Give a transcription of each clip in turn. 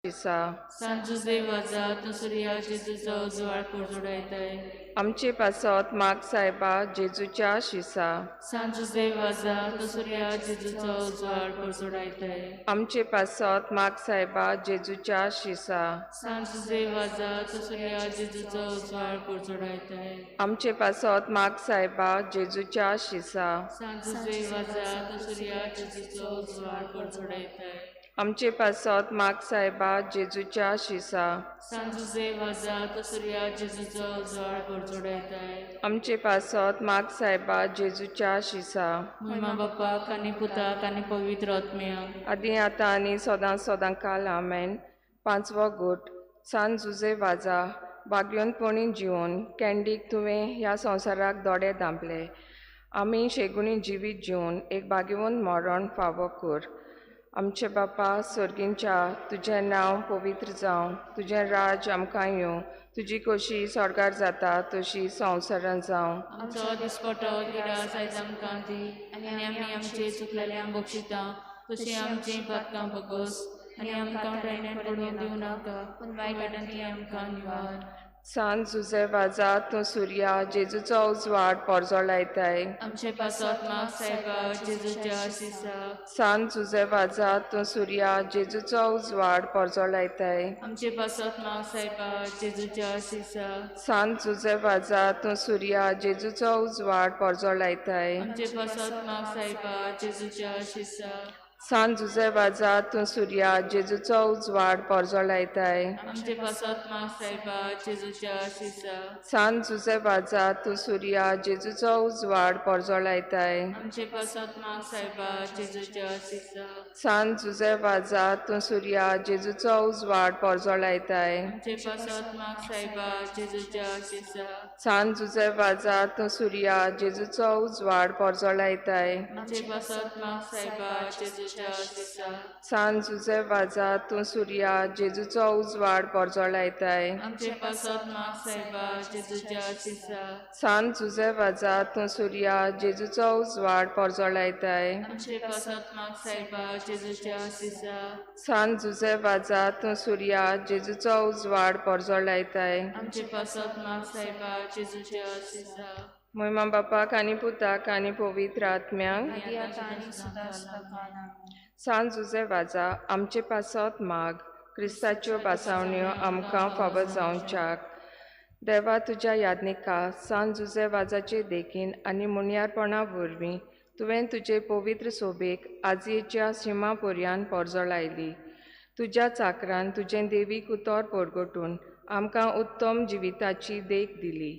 शिसा. सांत जुझे वाजा तूं सुर्या जेजूचो उजवाड परजोडायताय. आमचे पासत माग सायबा जेजूच्या शिसा. सांत जुझे वाजा तूं सुर्या जेजूचो उजवाड परजोडायताय. आमचे पासत माग सायबा जेजूच्या शिसा. सांत जुझे वाजा तूं सुर्या जेजूचो उजवाड परजोडायताय. आमचे पासत माग सायबा जेजूच्या शिसा. सांत जुझे वाजा तूं सुर्या जेजूचो उजवाड परजोडायताय. आमचे पासत माग सायबा जेजूच्या शिसा. सांत जुझे वाजा तूं सुर्या जेजूचो उजवाड परजोडायताय. आमचे पासत माग सायबा जेजूच्या शिसा. महिमा बापाक आनी पुताक आनी पवित्र आत्म्याक. आदी आतां आनी सदां सदां काल आमेन. पांचवो गूट. सांत जुझे वाजा भाग्योनपणी जिवन कँडीक तुवें ह्या संवसाराक दोडे धांपले. आमी शेगुणी जिवीत जिवन एक भाग्यवंत मरण फावो कर. आमचे बापा सर्गींच्या, तुजें नांव पवित्र जावं, तुजें राज आमकां येवं, तुजी कशी स्वर्गार जाता तशी संवसारांत जावं. आमचो दिसपटो गिरास आयज आमकां दी आनी आमी आमचे चुकलेल्यांक बक्षिता तशी आमची पातकां बगोस आनी आमकां ट्रेनीन पडून दिवं नाका पूण वायटांतली आमकां निवार. सांत जुझे वाजा तूं सुर्या जेजूचो उजवाड परजोळायताय. आमचे पासत माग सायबा जेजूच्या शिसा. सांत जुझे वाजा तूं सुर्या जेजूचो उजवाड परजोळायताय. आमचे पासत माग सायबा जेजूच्या शिसा. सांत जुझे वाजा तूं सुर्या जेजूचो उजवाड परजोळायताय. आमचे पासत माग सायबा जेजूच्या शिसा. सांत जुझे वाजा तूं सुर्या जेजूचो उजवाड परजोळायताय. आमचे पासत माग सायबा जेजूच्या शिसा. सांत जुझे वाजा तूं सुर्या जेजूचो उजवाड परजोळायताय. आमचे पासत माग सायबा जेजूच्या शिसा. सांत जुझे वाजा तूं सुर्या जेजूचो उजवाड परजोळायताय. आमचे पासत माग सायबा जेजूच्या शिसा. सांत जुझे वाजा तूं सुर्या जेजूचो उजवाड परजोळायताय. आमचे पासत माग सायबा जेजूच्या शिसा. सांत जुझे वाजा तूं सुर्या जेजूचो उजवाड परजोळायताय. आमचे पासत माग सायबा जेजूच्या शिसा. सांत जुझे वाजा तूं सुर्या जेजूचो उजवाड परजोळायताय. आमचे पासत माग सायबा जेजूच्या शिसा. सांत जुझे वाजा तूं सुर्या जेजूचो उजवाड परजोळायताय. आमचे पासत माग सायबा जेजूच्या शिसा. महिमा बापाक आनी पुताक आनी पवित्र आत्म्याक. आदी आतां आनी सदां सदां काल आमेन. सांत जुझे वाजा आमचे पासत माग, क्रिस्ताच्यो बासावण्यो आमकां फावो जावच्याक. देवा तुज्या यादनिका सांत जुझे वाजाचे देखीन आनी मुनयारपणा वरवीं तुवें तुजे पवित्र सोबेक आजयेच्या शिमा पर्यान परजोळायली. तुज्या चाकरान तुजें देवीक उतर परगटून आमकां उत्तम जिविताची देख दिली.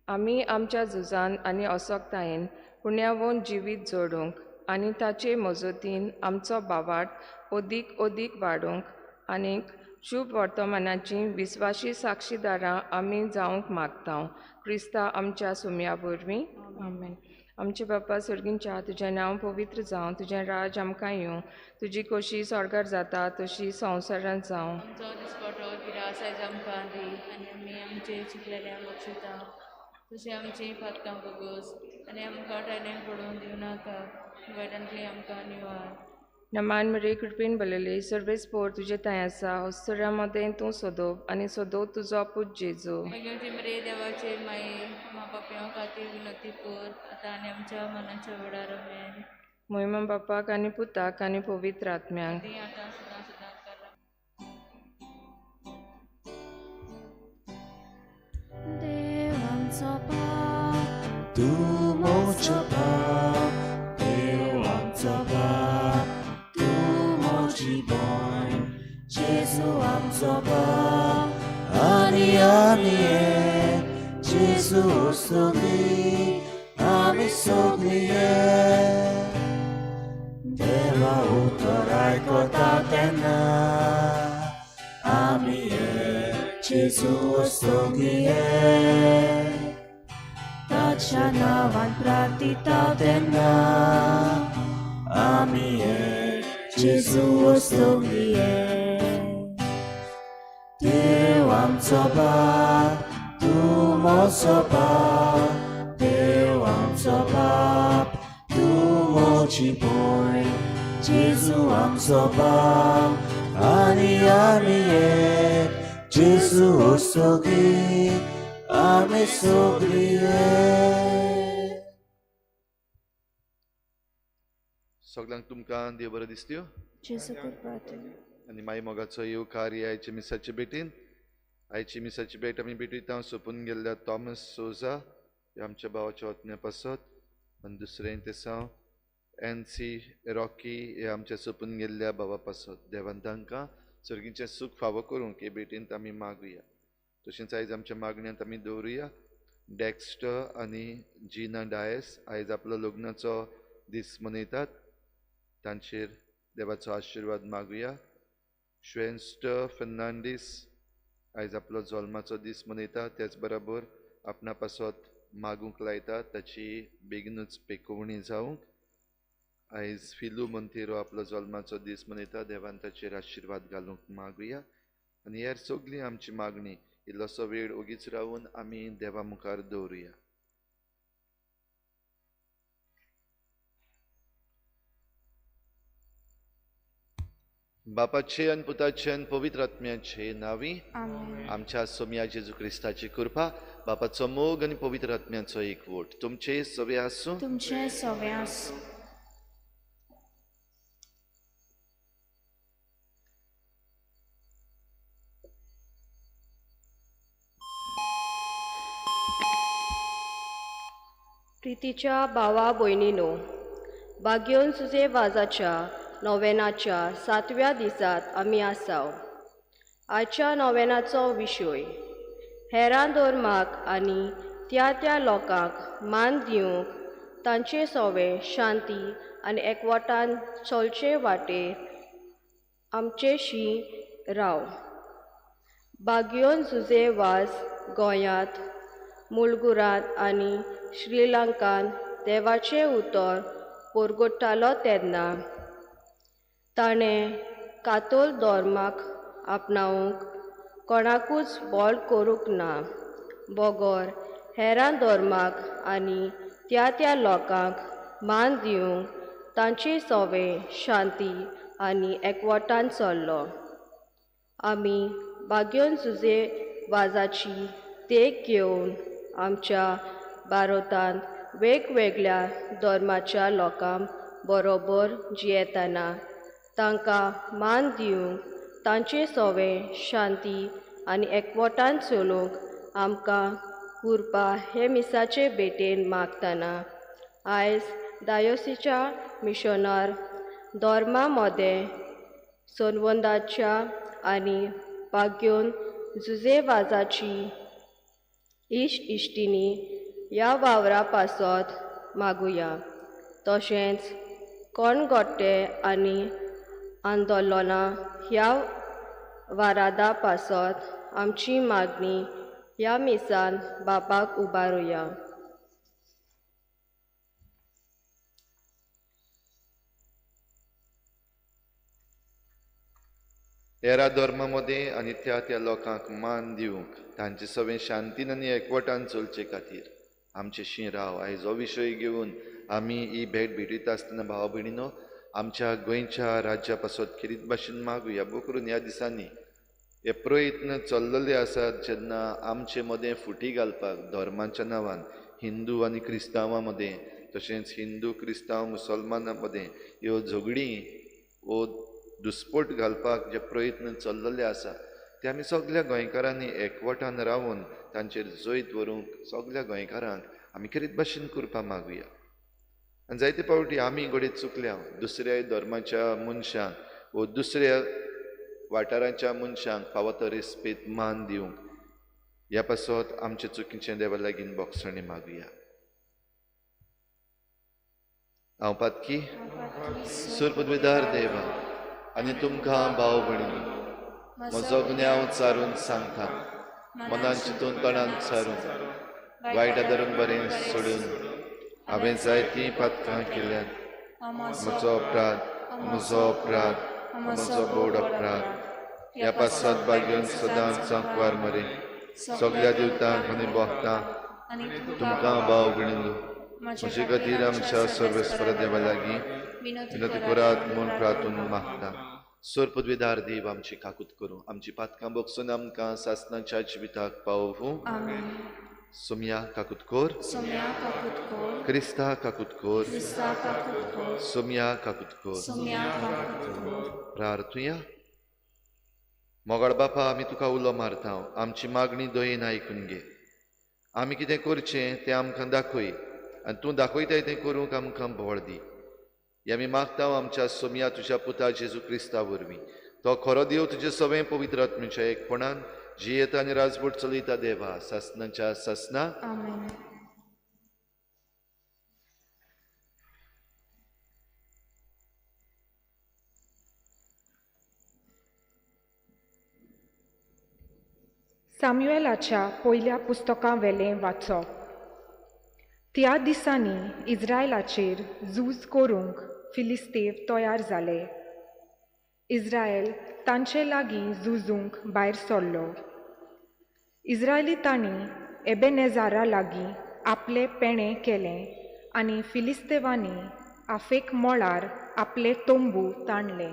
आमी आमच्या झुजान आनी असक्तायेन पुण्यावून जिवीत जोडूंक आनी ताचे मजतीन आमचो भावार्थ अदीक अदीक वाडोवंक आनीक शुभ वर्तमानाची विस्वाशी साक्षीदारां आमी जावंक मागता. क्रिस्ता आमच्या सुम्या वरवीं आमेन. आमचे बापा सर्गींच्या, तुजें नांव पवित्र जावं, तुजें राज आमकां येवं, तुजी कशी स्वर्गार जाता तशी संवसारांत जावं. आमचो दिसपटो गिरास आयज आमकां दी आनी आमी आमचे चुकलेल्यांक बक्षिता तशी आमची पातकां बगोस आनी आमकां ट्रेनीन पडून दिवं नाका वायटांतली आमकां निवार. नमान मरे कृपेन भरलेले सर्वेस्पोर तुजे थंय आसा, हस्तुऱ्या मदें तूं सोदोव आनी सोदोव तुजो पूत जेजू. मागीर मरे देवाचे माये मा पापयां खातीर विनंती कर आतां आनी आमच्या मनाच्या वेळार आमेन. महिमा बापाक आनी पुताक आनी पवित्र आत्म्याक. आदी आतां सदां सदां काल. देव आमचो बाप, तूं म्हजो बाप, देव आमचो बाप, तूं म्हजी भयण, जेजू आमचो बाप, आनी आमी एक, जेजू सगळीं, आमी सगळीं एक. देवा उतर आयकता तेन्ना आमी एक, जेजू सगळीं एक. ताच्या नांवान प्रार्थिता तेन्ना आमी एक, जेजू सगळीं एक. देव आमचो बाप, तूं म्हजो बाप, देव आमचो बाप, तूं म्हजी भयण, जेजू आमचो बाप, आनी आमी एक जेजू वस्तोगी आमी सगळीं एक. सगळ्यांक तुमकां देव बरें दिसत्यो जेजू कृपा दिवं. आनी माई मोगाचो येवकार ही आयच्या मिसाचे भेटीन. आयची मिसाची भेट आमी भेटयता सोंपून गेल्ल्या थॉमस सोजा ह्या आमच्या भावाच्या वतन्या पासत आनी दुसरें तेसांव एन सी रॉकी हे आमच्या सोंपून गेल्ल्या भावा पासत. देवान तांकां सर्गीचें सूख फावो करूंक हे भेटींत आमी मागुया. तशेंच आयज आमच्या मागण्यांत आमी दवरुया डॅक्स्टर आनी जिना डायस आयज आपलो लग्नाचो दीस मनयतात, तांचेर देवाचो आशिर्वाद मागुया. श्वेन्स्टर फर्नांडीस आयज आपलो जल्माचो दीस मनयता, त्याच बरोबर आपणा पासत मागूंक लायता ताची बेगीनूच पेकोवणी जावंक. आयज फिलू मंतेरो आपलो जल्माचो दीस मनयता, देवान ताचेर आशिर्वाद घालूंक मागुया. आनी हेर सगळी आमची मागणी इल्लोसो वेळ ओगीच रावून आमी देवा मुखार दवरुया. बापाचे आनी पुताचे आनी पवित्र आत्म्याचे नांवी आमच्या सोम्या जेजू क्रिस्ताची कृपा, बापाचो मोग आनी पवित्र आत्म्याचो एकवट तुमचे सवे आसूं. तुमचे सवे आसूं. प्रितीच्या भावा भयणीनो, बागेवन सुजे वाजाच्या नोवेनाच्या सातव्या दिसात आमी आसाव. आयच्या नोवेनाचो विशय हेरां धर्माक आनी त्या त्या लोकांक मान दिवंक तांचे सोवे शांती आनी एकवटान चलचे वाटेर आमचेशी राव. बागयोन जुजे वाज गोंयांत, मुलगुरांत आनी श्रीलंकान देवाचें उतर परगट्टालो तेन्ना ताणें कातोल धर्माक आपणावंक कोणाकूच बळ करूंक ना, बगर हेरां धर्माक आनी त्या त्या लोकांक मान दिवंक तांचे सोवे शांती आनी एकवटान चल्लो. आमी बागयोन जुजे वाजाची देख घेवन आमच्या भारतांत वेगवेगळ्या धर्माच्या लोकां बरोबर जियेतना तांकां मान दिवंक तांचे सोवे शांती आनी एकवटान चलूंक आमकां कृपा हे मिसाचे भेटेन मागतना आयज दायोसीच्या मिशनार धर्मा मदें संबंदाच्या आनी बागयोन जुजे वाजाची इश्ट इश्टिणी ह्या वावरा पासत मागुया. तशेंच कोणगोटे आनी आंदोलनां ह्या वारादा पासत आमची मागणी ह्या मिसान बापाक उबारुया. हेरा धर्मा मदें आनी त्या त्या लोकांक मान दिवंक तांचे सगळें शांतीन आनी एकवटान चलचे खातीर आमचे शी राव. आयज हो विशय घेवन आमी ही भेट भेटयता आसतना भाव भयणीनो आमच्या गोंयच्या राज्या पासत खेरीत भाशेन मागुया. करून ह्या दिसांनी हे प्रयत्न चल्लेले आसात जेन्ना आमचे मदें फुटी घालपाक धर्माच्या नांवान हिंदू आनी क्रिस्तांवां मदें, तशेंच हिंदू क्रिस्तांव मुसलमानां मदें ह्यो झगडीं वो दुस्पोट घालपाक जे प्रयत्न चल्लेले आसा ते आमी सगल्या गोंयकारांनी एकवटान रावन तांचेर जैत व्हरूंक सगल्या गोंयकारांक आमी खेरीत भाशेन कृपा मागुया. आनी जायते फावटी आमी घडये चुकल्या दुसऱ्या धर्माच्या मनशांक वो दुसऱ्या वाठाराच्या मनशांक फावो तो रेस्पेद मान दिवंक ह्या पासत आमचे चुकीचें देवा लागीं बोगसणी मागुया. हांव पातकी सुरपदवीदार देवा आनी तुमकां भाव भयणींनो म्हजो गुन्यांव चारून सांगता, मनान चिंतून तणान सारून वायट आदरून बरें सोडून हांवें जायतीं पातकां केल्यांत. म्हजो अपराध, म्हजो अपराध, म्हजो बोड अपराध. ह्या पासत बागेवन सदांच सांकवार मरे सगळ्या दिवतांक आनी भोगतांक तुमकां भाव भयणींनो म्हजे खातीर आमच्या सर्वेस्पर देवा लागीं विनंती करात म्हूण प्रार्थून मागता. सोर पदवेदार देव आमची काकूत करूं, आमची पातकां बगसून आमकां सासनाच्या जिविताक पावोवूं। आमेन। सोमया काकूत कोर, सोमया काकूत कोर, क्रिस्ता काकूत कोर, क्रिस्ता काकूत कोर, सोमया काकूत कोर, सोमया काकूत कोर। प्रार्थुया। मोगाळ बापा, आमी तुका उलो मारता, आमची मागणी दयेन आयकून घे। आमी कितें करचें तें आमकां दाखय आनी तूं दाखयताय तें करूंक आमकां बळ दी। हें आमी मागता आमच्या सोमया तुज्या पुता जेजू क्रिस्ता वरवीं। तो खरो देव तुजे सवें पवित्र आत्म्याच्या एकपणान जियेता आनी राजवट चलयता देवा सासनाच्या सासना। आमेन। साम्युएलाच्या पयल्या पुस्तकावेलें वाचप। त्या दिसांनी इज्रायलाचेर झूज करूंक फिलिस्तेव तयार जाले। इज्रायल तांचे लागीं झुजूंक भायर सरलो। इज्रायलितांनी एबेनेजारा लागीं आपले पेणे केलें आनी फिलिस्तेवांनी आफेक मळार आपले तंबू ताणले।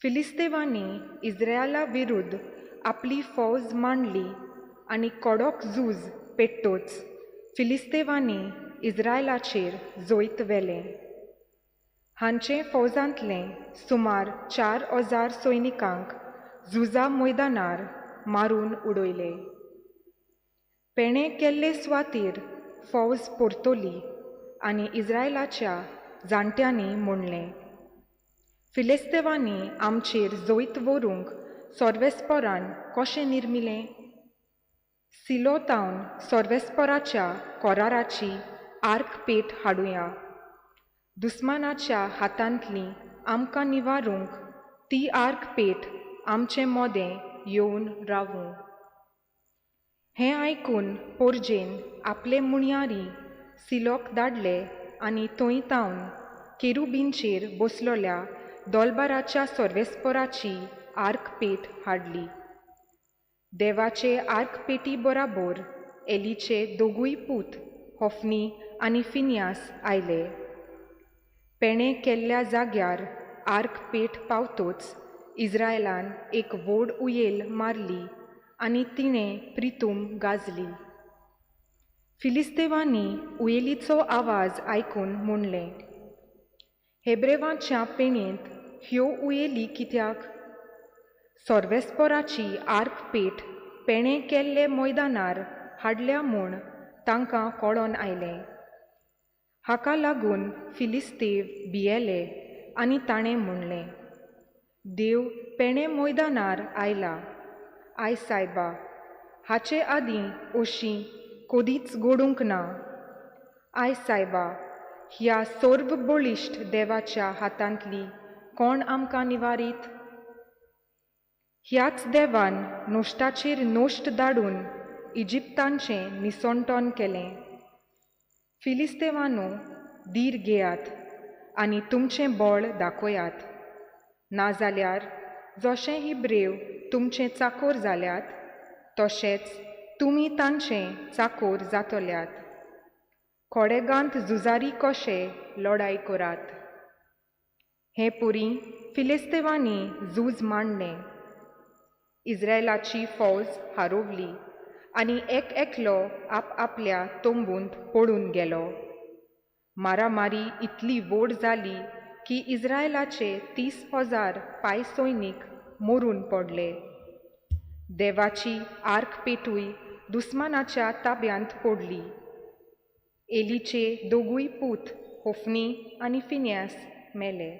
फिलिस्तेवांनी इज्रायला विरुद्ध आपली फौज मांडली आनी कडक झूज पेट्टोच फिलिस्तेवांनी इज्रायलाचेर जैत व्हेलें। हांचे फौजांतले सुमार 4000 सैनिकांक झुजा मैदानार मारून उडयले। पेणे केल्ले सुवातेर फौज परतली आनी इज्रायलाच्या जाणट्यांनी म्हणलें, फिलिस्तेवांनी आमचेर जैत व्हरूंक सर्वेस्परान कशें निर्मिलें? सिलो तावन सर्वेस्पराच्या कराराची आर्क पेट हाडुया। दुस्मानाच्या हातांतली आमकां निवारूंक ती आर्क पेट आमचे मोदें येवन रावूं। हें आयकून पोरजेन आपले मुणयारी सिलोक धाडले आनी थंय तावन केरुबींचेर बसलोल्या दोलबाराच्या सर्वेस्पराची आर्क पेट हाडली। देवाचे आर्क पेटी बराबर एलीचे दोगूय पूत होफनी आनी फिनियास आयले। पेणे केल्ल्या जाग्यार आर्क पेट पावतोच इज्रायलान एक व्हड उयेल मारली आनी तिणें प्रितूम गाजली। फिलिस्तेवांनी उयेलीचो आवाज आयकून म्हणलें, हेब्रेवांच्या पेणेंत ह्यो उयेली कित्याक? सर्वेस्पराची आर्क पेट पेणे केल्ले मैदानार हाडल्या म्हूण तांकां कळोन आयलें। हाका लागून फिलिस्तेव भियेले आनी ताणें म्हणलें, देव पेणे मैदानार आयला। I सायबा, हाचे आदीं अशी कदीच घडूंक ना। I सायबा, ह्या सर्व बळिश्ट देवाच्या हातांतली कोण आमकां निवारीत? ह्याच देवान नोश्टाचेर नोश्ट धाडून इजिप्तांचें निसणटण केलें। फिलिस्तेवानो, धीर घेयात आनी तुमचें बळ दाखयात, नाजाल्यार जशें हिब्रेव तुमचें चाकोर जाल्यात तशेंच तुमी तांचें चाकोर जातल्यात। खोडेगांत झुजारी कशे लढाय करात। हे पुरी फिलिस्तेवांनी झूज मांडलें। इज्रायलाची फौज हारोवली आनी एक एकलो आपआपल्या तंबूंत पडून गेलो। मारामारी इतली व्हड जाली की इज्रायलाचे 30,000 पाय सैनीक मरून पडले। देवाची आर्क पेटूय दुस्मानाच्या ताब्यांत पडली। एलीचे दोगूय पूत होफनी आनी फिनियास मेले।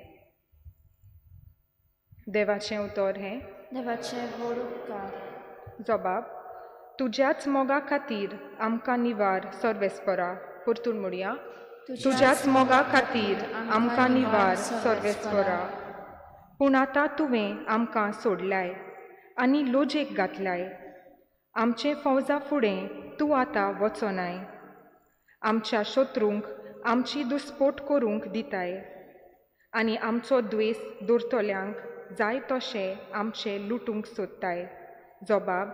देवाचें उतर हें। देवाचे व्हड उपकार। जबाब, तुज्याच मोगा खातीर आमकां निवार सर्वेस्परा। परतून म्हणया, तुज्याच मोगा खातीर आमकां निवार सर्वेस्परा। पूण आतां तुवें आमकां सोडलाय आनी लोजेक घातलाय। आमचे फौजा फुडें तूं आतां वचोनाय। आमच्या शत्रूंक आमची दुस्पोट करूंक दिताय आनी आमचो द्वेस दवरतल्यांक जाय तशें आमचें लुटूंक सोदताय। जबाब,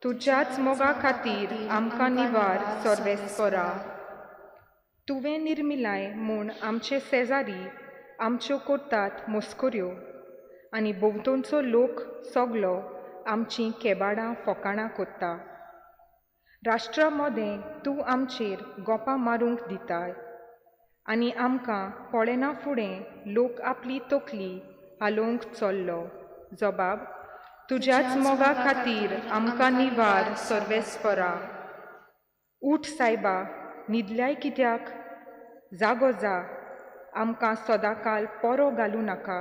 तुज्याच मोगा खातीर आमकां निवार सर्वेस्परा। तुवें निर्मिलाय म्हूण आमचे शेजारी आमच्यो करतात मस्कऱ्यो। आनी भोंवतणचो लोक सगलो आमचीं केबाडां फोकाणां कोत्ता. राष्ट्रा मदें तूं आमचेर गोपां मारूंक दिताय आनी आमकां पळयना फुडें लोक आपली तकली हालोवंक चल्लो. जबाब तुज्याच मोगा खातीर आमकां निवार सर्वेस्परा. उठ सायबा, न्हिदल्याय कित्याक? जागो जा, आमकां सदांकाल पोरो घालूं नाका.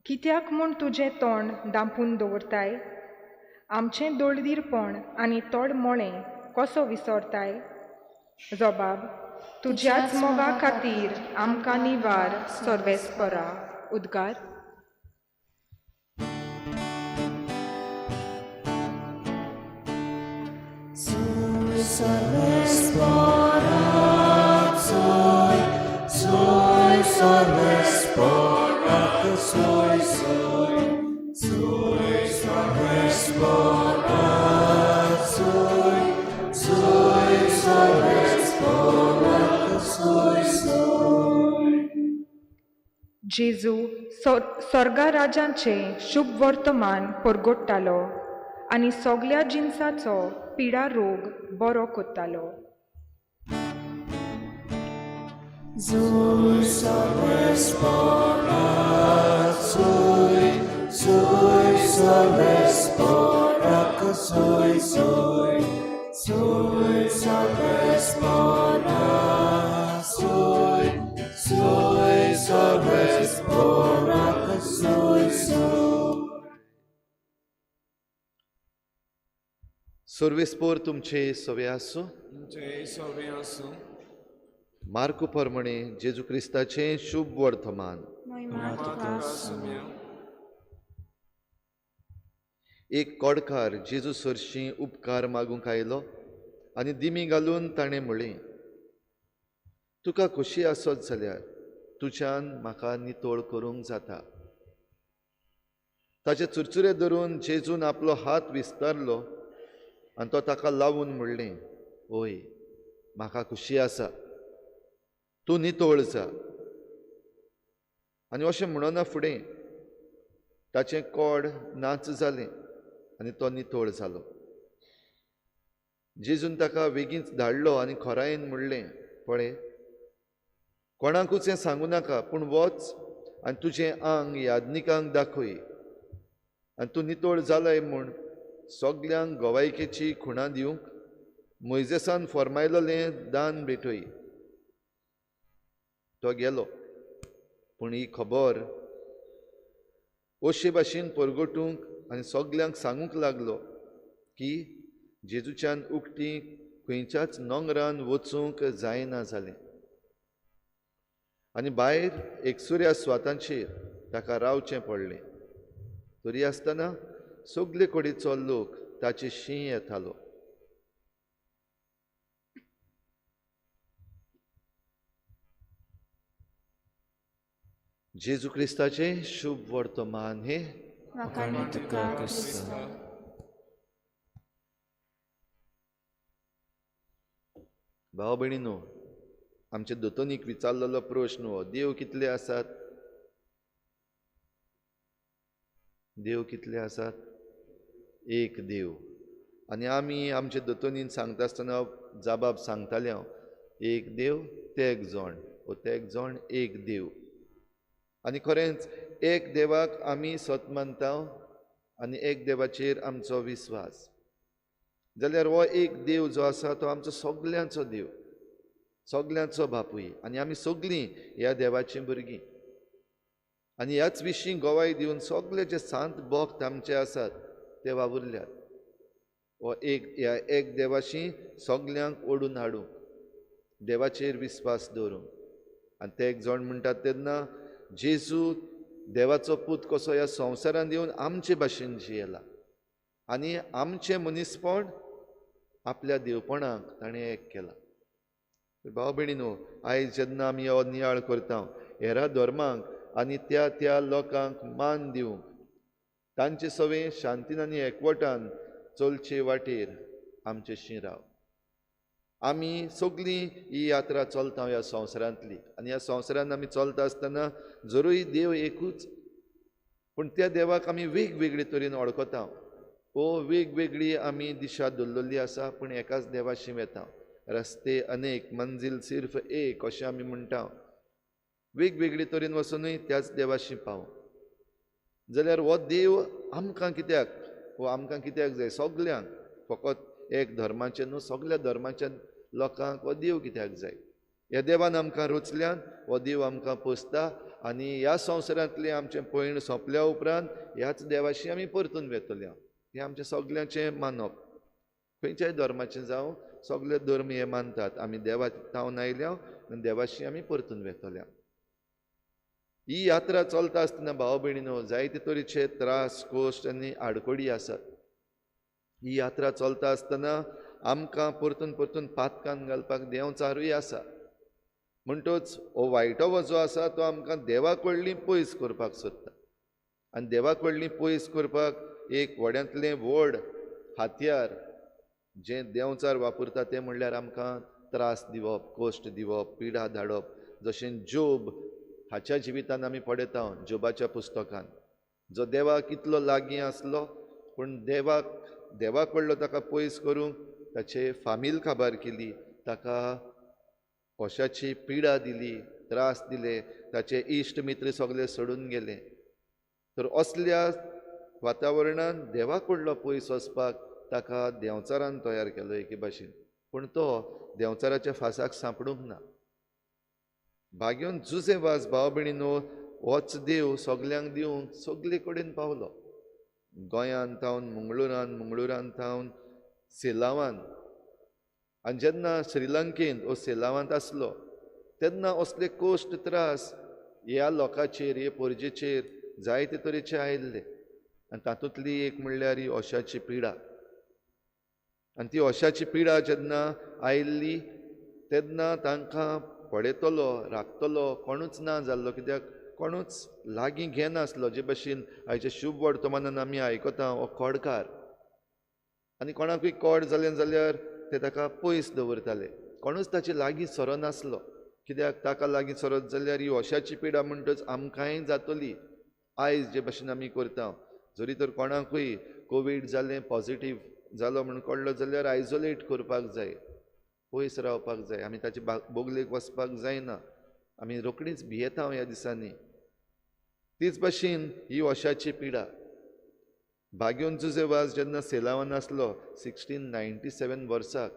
कित्याक म्हूण तुजें तोंड दांपून दवरताय? आमचें दळदीरपण आनी तोडमोळें कसो विसरताय? जबाब तुज्याच मोगा खातीर आमकां निवार सर्वेस्परा. उद्गार. जेजू स्वर्गा राजांचें शुभ वर्तमान परगट्टालो आनी सगल्या जिनसाचो पिडा रोग बरो कोत्तालो. सर्वेस्पोर तुमचे सवे आसूं. मार्कू प्रमाणे जेजू क्रिस्ताचें शुभ वर्तमान. एक कोडकार जेजू सरशीं उपकार मागूंक आयलो आनी दिमी घालून ताणें म्हळें, तुका खोशी आसत जाल्यार तुज्यान म्हाका नितळ करूंक जाता. ताचे चुरचुरे धरून जेजून आपलो हात विस्तारलो आनी तो ताका लावून म्हणलें, ओय, म्हाका खोशी आसा, तूं नितळ जा. आनी अशें म्हणना फुडें ताचें कोड नाच जालें आनी तो नितळ जालो. जेजून ताका वेगींच धाडलो आनी खोरायेन म्हणलें, पळय, कोणाकूच हें सांगू नाका, पूण वच आनी तुजें आंग याज्ञिकांक दाखय आनी तूं नितळ जालाय म्हूण सगल्यांक गवायकेची खुणां दिवंक मोयजेसान फर्मायलेलें दान भेटय. तो गेलो, पूण ही खबर अशे भाशेन परगटूंक आनी सगल्यांक सांगूंक लागलो की जेजूच्यान उक्ती खंयच्याच नोंगरान वचूंक जायना जालें. आनी भायर एकसुऱ्या स्वातांचेर ताका रावचें पडलें. तरी आसतना सगले कडेचो लोक ताचे शीं येतालो. जेजू क्रिस्ताचें शुभ वर्तमान हें. भाव भयणीनो, आमच्या दोतोनीक विचारलेलो प्रश्न हो, देव कितले आसात? देव कितले आसात? एक देव. आनी आमी आमच्या दोतोनीन सांगता आसतना जाबाब सांगताले हांव, एक देव तेग जण, ओ तेग जण एक देव. आनी खरेंच एक देवाक आमी सत मानता आनी एक देवाचेर आमचो विस्वास. जाल्यार हो एक देव जो आसा तो आमचो सगल्यांचो देव, सगल्यांचो बापूय, आनी आमी सगळीं ह्या देवाचीं भुरगीं. आनी ह्याच विशीं गवाय दिवन सगळे जे सांत भक्त आमचे आसात ते वावुरल्यात. हो एक ह्या एक देवाशी सगल्यांक ओडून हाडूंक, देवाचेर विस्वास दवरूंक. आनी ते एक जण म्हणटात तेन्ना जेजू देवाचो पूत कसो ह्या संवसारांत येवन आमचे भाशेन जियेला आनी आमचें मनीसपण आपल्या देवपणाक ताणें एक केलां. भाव भयणीनो, आयज जेन्ना आमी हो नियाळ करता हेरा धर्मांक आनी त्या त्या लोकांक मान दिवंक, तांचे सवे शांतीन आनी एकवटान चलचे वाटेर आमचे शिराव. आमी सगळीं ही यात्रा चलता ह्या संवसारांतली, आनी ह्या संवसारांत आमी चलता आसतना जरूय देव एकूच, पूण त्या देवाक आमी वेगवेगळे तरेन वळखता ओ वेगवेगळी आमी दिशा दवरलेली आसा, पूण एकाच देवाशी वेता. रस्ते अनेक मंजील सिर्फ एक अशें आमी म्हणटा. वेगवेगळे तरेन वचुनूय त्याच देवाशी पाव. जाल्यार हो देव आमकां कित्याक, हो आमकां कित्याक जाय? सगल्यांक, फकत एक धर्माचें न्हू, सगल्या धर्माच्या लोकांक हो देव कित्याक जाय? ह्या देवान आमकां रचल्यान, हो देव आमकां पोसता आनी ह्या संवसारांतलें आमचें पयण सोंपल्या उपरांत ह्याच देवाशी आमी परतून वेतले. हें आमचें सगल्यांचें मानप. खंयच्याय धर्माचें जावं, सगळे धर्म हे मानतात आमी देवा तावन आयल्या आनी देवाशी आमी परतून वेतले. ही यात्रा चलता आसतना भाव भयणीनो जायते तरेचे त्रास, कश्ट आनी आडखळी आसात. ही यात्रा चलता आसतना आमकां परतून परतून पातकान घालपाक देंवचारूय आसा. म्हणटच हो वायटो वजो आसा तो आमकां देवा कडली पयस करपाक सोदता. आनी देवा कडली पयस करपाक एक व्हड्यांतलें व्हड हातयार जें देंवचार वापरता तें म्हणल्यार आमकां त्रास दिवप, कश्ट दिवप, पिडा धाडप. जशें जोब हाच्या जिवितान आमी पळयता, जोबाच्या पुस्तकान जो देवाक इतलो लागीं आसलो पूण देवा कडलो ताका पयस करूंक ताचे फामील काबार केली, ताका कोशाची पिडा दिली, त्रास दिले, ताचे इश्ट मित्र सगळे सोडून गेले. तर असल्या वातावरणान देवा कडलो पयस वचपाक ताका देंवचारान तयार केलो एके भाशेन, पूण तो देंवचाराच्या फासाक सांपडूंक ना. भाग्योन जुजे वाज भाव भयणीनो होच देव सगल्यांक दिवंक सगले कडेन पावलो. गोंयांत थावन मंगळुरान, मंगळुरान थावन सेलावान. आनी जेन्ना श्रीलंकेंत ओ सेलावांत आसलो तेन्ना असले कश्ट त्रास ह्या लोकांचेर, हे पोरजेचेर जायते तरेचे आयिल्ले. आनी तातूंतली एक म्हणल्यार ही ओशाची पिडा. आनी ती ओशाची पिडा जेन्ना आयिल्ली तेन्ना तांकां पळयतलो, राखतलो कोणूच ना जाल्लो, कित्याक कोणूच लागीं घेनासलो. जे भशेन आयच्या शुभ वर्तमानान आमी आयकता हो कोडकार, आनी कोणाकूय कोड जालें जाल्यार ते ताका पयस दवरताले, कोणूच ताचे लागीं सरनासलो, कित्याक ताका लागीं सरत जाल्यार ही ओशाची पिडा म्हणटच आमकांय जातली. आयज जे भशेन आमी करता, जरी तर कोणाकूय कोवीड जालें, पॉजिटीव जालो म्हूण कळ्ळो जाल्यार आयसोलेट करपाक जाय, पयस रावपाक जाय, आमी ताचे बोगलेक वचपाक जायना, आमी रोखडीच भियेता ह्या दिसांनी. तीच भशेन ही ओशाची पिडा. भाग्योन जुजे वाज जेन्ना सेलावान आसलो 1697 वर्साक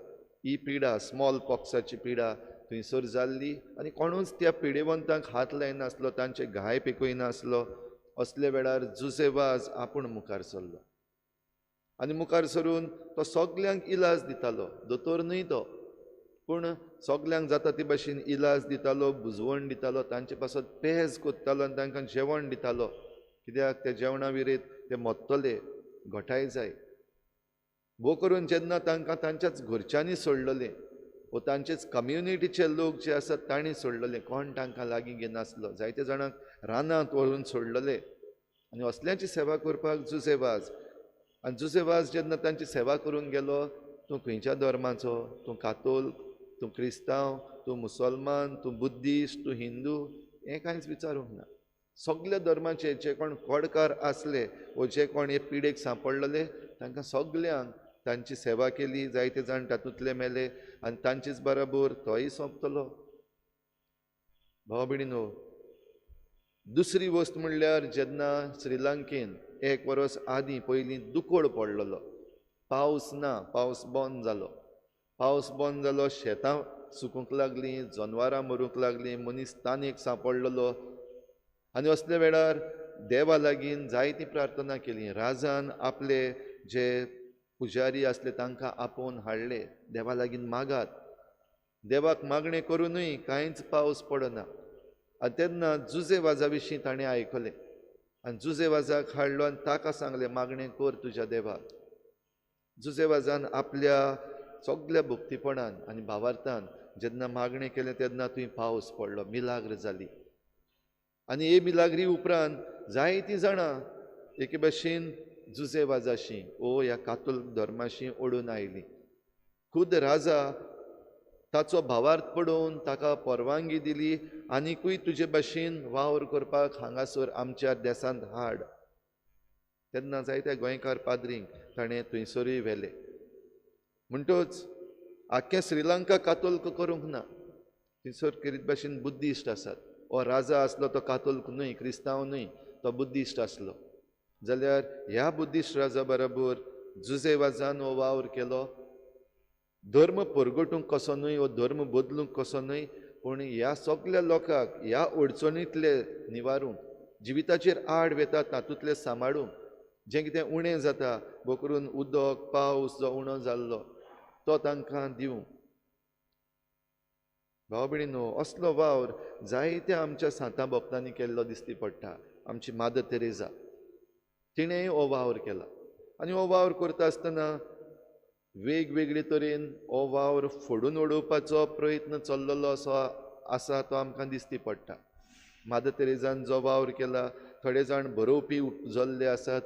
ही पिडा, स्मॉल पॉक्साची पिडा थंयसर जाल्ली आनी कोणूच त्या पिडेवंतांक हात लायनासलो, तांचे घाय पेकयनासलो. असल्या वेळार जुजे वाज आपूण मुखार सरलो आनी मुखार सरून तो सगल्यांक इलाज दितालो. दोतोर न्हय तो, पूण सगल्यांक जाता ते भाशेन इलाज दितालो, बुजवण दितालो, तांचे पासत पेज कोत्तालो आनी तांकां जेवण दितालो, कित्याक त्या जेवणा विरेत ते मोत्तले, घटाय जाय. भोव करून जेन्ना तांकां तांच्याच घरच्यांनी सोडलेलें वो तांचेच कम्युनिटीचे लोक जे आसात तांणी सोडलेले, कोण तांकां लागीं घेनासलो, जायते जाणांक रानांत व्हरून सोडलेले. आनी असल्यांची सेवा करपाक जुजे वाज. आनी जुजे वाज जेन्ना तांची सेवा करूंक गेलो, तूं खंयच्या धर्माचो, तूं कातोल्क, तूं क्रिस्तांव, तूं मुसलमान, तूं बुद्धिस्ट, तूं हिंदू, हें कांयच विचारूंक ना. सगल्या धर्माचे जे कोण कोडकार आसले वो जे कोण हे पिडेक सांपडलेले तांकां सगल्यांक तांची सेवा केली. जायते जाण तातूंतले मेले आनी तांचेच बराबर तोय सोंपतलो. भाव भयणीनो, दुसरी वस्त म्हणल्यार जेन्ना श्रीलंकेन एक वर्स आदीं पयलीं दुकोळ पडलेलो, पावस ना, पावस बंद जालो, पावस बंद जालो, शेतां सुकूंक लागलीं, जनवरां मरूंक लागलीं, मनीस तानेक सांपडलेलो. आनी असल्या वेळार देवा लागीं जायती प्रार्थना केली. राजान आपले जे पुजारी आसले तांकां आपोवन हाडले, देवा लागीं मागात. देवाक मागणें करुनूय कांयच पावस पडना. आनी तेन्ना जुजे वाजा विशीं ताणें आयकलें आनी जुजे वाजाक हाडलो आनी ताका सांगलें, मागणें कर तुज्या देवाक. जुजे वाजान आपल्या सगल्या भक्तीपणान आनी भावार्थान जेन्ना मागणें केलें तेन्ना थंय पावस पडलो, मिलाग्र जाली. आनी हे मिलाग्री उपरांत जायतीं जाणां एके भाशेन जुजे वाजाशी ओ ह्या कातोल्क धर्माशी ओडून आयलीं. खुद राजा ताचो भावार्थ पडोवन ताका परवानगी दिली आनिकूय तुजे भाशेन वावर करपाक हांगासर आमच्या देसांत हाड. तेन्ना जायत्या गोंयकार पाद्रींक ताणें थंयसरूय व्हेले. म्हणटच आख्खें श्रीलंका कातोल्क करूंक ना. थंयसर करीत भाशेन बुद्धिस्ट आसात. हो राजा आसलो तो कातोल्क न्हय, क्रिस्तांव न्हय, तो बुद्धिस्ट आसलो. जाल्यार ह्या बुद्धिस्ट राजा बरोबर जुजे वाजान हो वावर केलो. धर्म परगटूंक कसो न्हय, हो धर्म बदलूंक कसो न्हय, पूण ह्या सगल्या लोकांक ह्या अडचणींतले निवारूंक, जिविताचेर आड वेता तातूंतले सांबाळूंक, जें कितें उणें जाता भोकरून उदक पावस जो उणो जाल्लो तो तांकां दिवंक. भाव भयणीनो, असलो वावर जायत्या आमच्या सांतां भक्तांनी केल्लो दिसती पडटा. आमची मादर तेरेजा तिणेंय हो वावर केला. आनी हो वावर करता आसतना वेगवेगळे तरेन हो वावर फोडून उडोवपाचो प्रयत्न चल्लेलो असो आसा तो आमकां दिसती पडटा. मादर तेरेजान जो वावर केला, थोडे जाण बरोवपी उपजल्ले आसात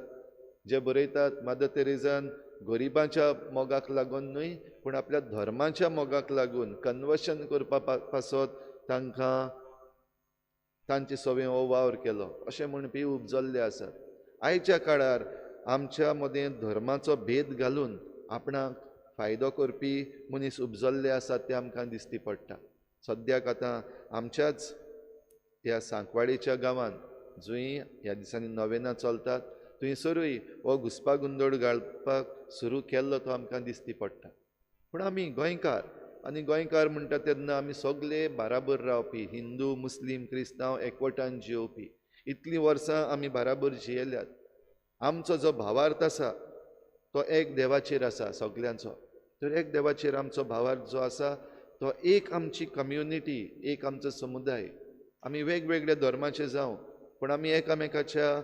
जे बरयतात मादर तेरेजान गरिबांच्या मोगाक लागून न्हय पूण आपल्या धर्माच्या मोगाक लागून कन्वर्शन करपा पासत तांकां तांचे सवें हो वावर केलो अशें म्हणपी उपजल्ले आसात. आयच्या काळार आमच्या मदें धर्माचो भेद घालून आपणाक फायदो करपी मनीस उपजल्ले आसात ते आमकां दिसती पडटा. सद्याक आतां आमच्याच ह्या सांकवाळेच्या गांवांत जंय ह्या दिसांनी नवेनां चलतात थंयसरूय हो घुस्पागोंदळ घालपाक सुरू केल्लो तो आमकां दिसती पडटा. पूण आमी गोंयकार, आनी गोंयकार म्हणटा तेन्ना आमी सगले बाराबर रावपी, हिंदू मुस्लीम क्रिस्तांव एकवटान जियोवपी. इतलीं वर्सां आमी बाराबर जियेल्यात. आमचो जो भावार्थ आसा तो एक देवाचेर आसा सगल्यांचो. तर एक देवाचेर आमचो भावार्थ जो आसा तो एक आमची कम्युनिटी, एक आमचो समुदाय. आमी वेगवेगळ्या धर्माचे जावं पूण आमी एकामेकाच्या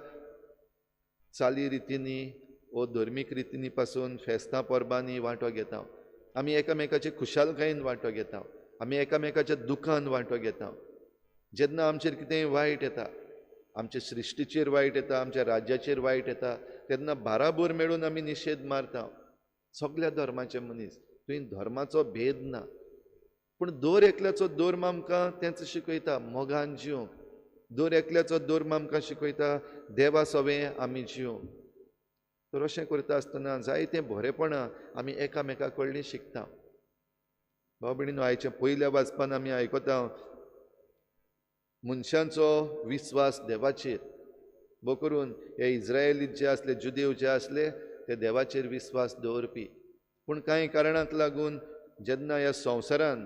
चाली रितींनी वो धर्मीक रितींनी पासून फेस्तां परबांनी वांटो घेता. आमी एकामेकाचे खुशालकायेन वांटो घेता. आमी एकामेकाच्या दुखान वांटो घेता. जेन्ना आमचेर कितेंय वायट येता, आमचे सृश्टीचेर वायट येता, आमच्या राज्याचेर वायट येता, तेन्ना बाराबर मेळून आमी निशेध मारता. सगल्या धर्माचे मनीस, थंय धर्माचो भेद ना, पूण दर एकल्याचो धर्म आमकां तेंच शिकयता मोगान जिवंक. दर एकल्याचो धर्म आमकां शिकयता देवा सवें आमी जिवंक. तर अशें करता आसतना जायतें बरेपणां आमी एकामेका कडलीं शिकता. भाव भयणीनो, आयच्या पयल्या वाचपान आमी आयकता मनशांचो विस्वास देवाचेर. भो करून हे इज्रायली जे आसले, जुदेव जे आसले ते देवाचेर विस्वास दवरपी. पूण कांय कारणांक लागून जेन्ना ह्या संवसारान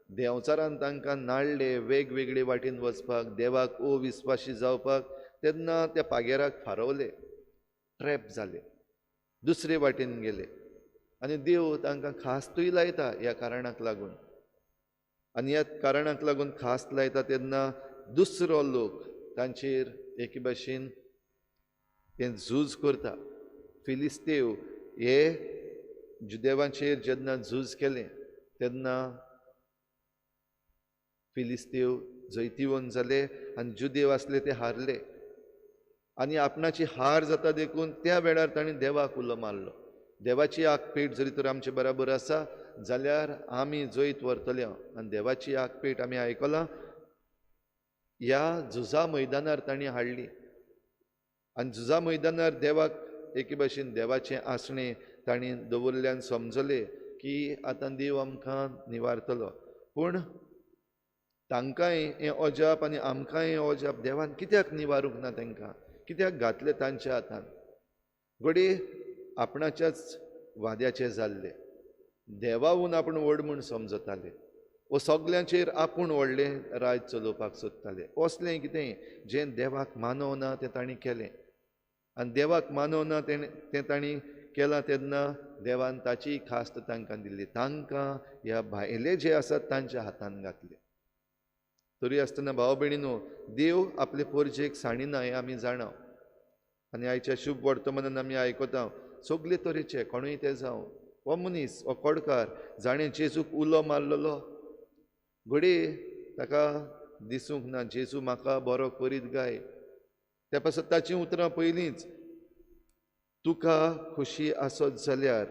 देंवचारान तांकां नाडले वेगवेगळे वाटेन वचपाक, देवाक अविस्वाशी जावपाक, तेन्ना त्या पागेराक फारवले, ट्रॅप जाले, दुसरे वाटेन गेले. आनी देव तांकां खास्तूय लायता ह्या कारणाक लागून. आनी ह्या कारणाक लागून खास्त लायता तेन्ना दुसरो लोक तांचेर एके भाशेन तें झूज करता. फिलिस्तेव हे जुदेवांचेर जेन्ना झूज केलें तेन्ना फिलिस्तेव जैतिवंत जाले आनी जुदेव आसले ते हारले. आनी आपणाची हार जाता देखून त्या वेळार तांणी देवाक उलो मारलो. देवाची आगपेट जरी तर आमचे बराबर आसा जाल्यार आमी जैत व्हरतले. आनी देवाची आगपेट आमी आयकलां ह्या झुजा मैदानार तांणी हाडली. आनी झुजा मैदानार देवाक एके भाशेन देवाचें आसणें तांणी दवरल्यान समजलें की आतां देव आमकां निवारतलो. पूण तांकांय हें अजाप आनी आमकांय हें अजाप, देवान कित्याक निवारूंक ना तांकां, कित्याक घातलें तांच्या हातान? घडये आपणाच्याच वाद्याचे जाल्ले, देवावून आपूण व्हड म्हूण समजताले, वो सगल्यांचेर आपूण व्हडलें राज चलोवपाक सोदताले. असलें कितें जें देवाक मानवना तें तांणी केलें. आनी देवाक मानवना तें तांणी केलां तेन्ना देवान ताची खास्त तांकां दिल्ली, तांकां ह्या भायले जे आसात तांच्या हातान घातले. तरी आसतना भाव भयणीनो, देव आपले पोरजेक सांडिना हें आमी जाणा. आनी आयच्या शुभ वर्तमानान आमी आयकता सगले तरेचे कोणूय ते जावं, हो मनीस हो कोडकार जाणें जेजूक उलो मारलेलो, घडये ताका दिसूंक ना जेजू म्हाका बरो करीत गाय. त्या पासत ताचीं उतरां पयलींच, तुका खोशी आसत जाल्यार